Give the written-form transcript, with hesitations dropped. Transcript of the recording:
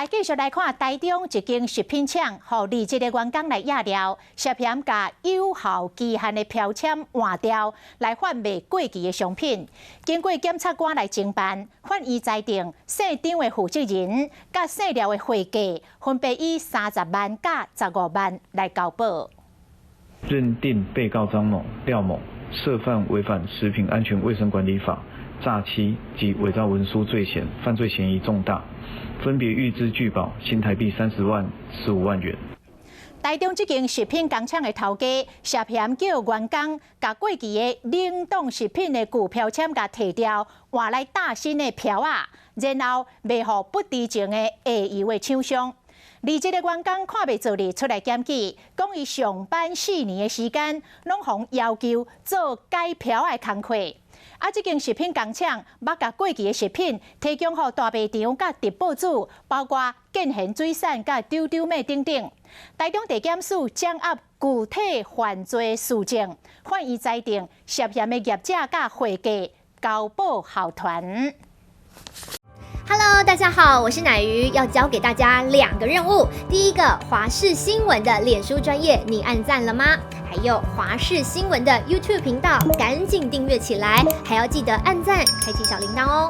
來繼續來看台中一間食品廠，予離職的員工來掖料，涉嫌共有效期限的標籤換掉，來販賣過期的商品。經過檢察官來偵辦，法院裁定姓張的負責人佮姓廖的會計分別以30萬佮15萬來交保。認定被告張某、廖某涉犯違反食品安全衛生管理法、詐欺及偽造文書罪嫌，犯罪嫌疑重大。分別預支具保新台幣30萬、15萬元。台中這間食品工廠的頭家涉嫌叫員工共過期的冷凍食品的舊標籤共提掉，換來貼新的標仔，然後賣予不知情的下游的廠商。離職的員工看袂做咧，出來檢舉，講伊上班4年的時間，攏予人要求做改標的工課。啊！這間食品工廠捌共過期的食品提供予大賣場佮直播主，包括建賢水產佮丟丟妹等等。台中地檢署掌握具體犯罪事證，法院裁定涉嫌的業者佮會計交保候傳。 Hello，大家好，我是乃瑜，要交給大家兩個任務。第一個，華視新聞的臉書專頁，你按讚了嗎？還有華視新聞的 YouTube 頻道，趕緊訂閱起來，還要記得按讚，開啟小鈴鐺哦。